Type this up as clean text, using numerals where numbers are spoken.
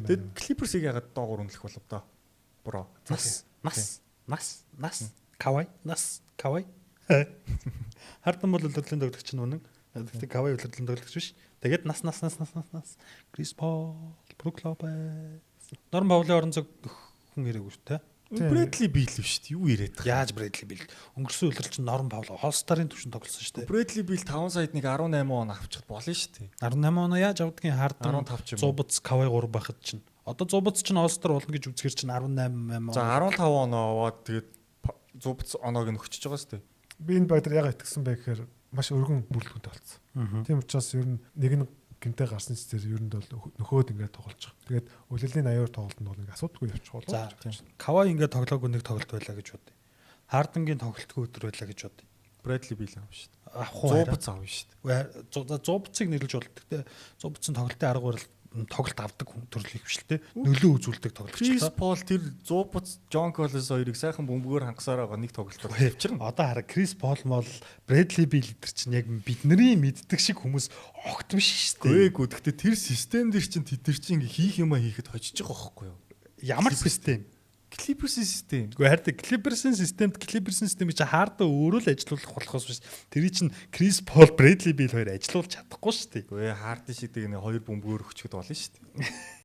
Тэгэд Clippers-ыг ягаад доогуур үнэлэх болов доо? Bro. Нас, нас, нас, нас, Кавай, нас, Кавай. Харден бол улирлын тоглогч нь үнэн. Гэхдээ Кавай улирлын тоглогч биш. Тэгээд нас, нас, нас, нас, нас, нас. Крис Пол, Брук Лопес. Норм Паулын орон зог хүн ирээгүй шүү дээ. Брэдли Бил биш үү? Юу яриад байгаа? Яаж Брэдли Бил? Өнгөрсөн улирал чинь Норм Паул All-Star-ын түвшинд тоглосон шүү дээ. Брэдли Бил 5 саяд нэг 18 он авчихад болно шүү дээ. 18 оноо яаж авдгийг Харден 15 ч юм уу. Зубац, Кавай 3 байхад чинь. Одоо Зубац чинь All-Star болно гэж үзэхэр чинь 18 он. За, 15 оноо аваад, тэгээд Зубац оноог нь өгчөж байгаа шүү дээ. Би энэ баг дээр ягаад итгэсэн бэ гэхээр маш өргөн бүрэлдэхүүнтэй болсон. Тийм учраас ер нь нэг нь гинтэй гарсан ч зэрэг ер нь бол нөхөөд ингээд тоглож байгаа. Тэгээд улирлын 80 тоглолтод бол ингээд асуудалгүй явчих болов. За, Кавай ингээд тоглоогүй нэг тоглолт байлаа гэж бодъё. Харденгийн тоглолтгүй өдөр байлаа гэж бодъё. Брэдли Бил авна шүү дээ. Авах уу? Зубац авна шүү дээ. Зубцыг нэрлэж болдог. Гэтэ Зубцын тоглолтын арга барил тоглолт авдаг хүн төрлөх биш л те. Нөлөө үзүүлдэг тоглогч Крис л. Пол тэр Зубац, Джон Коллинс хоёрыг сайхан бөмбөгөөр хангасаар байгаа нэг тоглолтоор авчирна. Одоо хараа, Крис Пол мол, Брэдли Бил энэ чинь яг бидний мэддэг шиг хүмүүс огт биш шүү дээ. Гээгүй. Гэхдээ тэр систем дээр чинь тэд нар чинь ингээ хийх юма хийхэд хожиж байгаа байхгүй юу? Ямар систем? Clippers систем. Гэхдээ харин Clippers-ийн системд, Clippers-ийн системийг чи Харден өөрөө л ажилуулах болохоос биш. Тэр чинь Крис Пол, Брэдли Бил хоёр ажилуулж чадахгүй шүү дээ. Үгүй, Харден шиг нэг хоёр бөмбөгөөр өгчөхөд болно шүү дээ.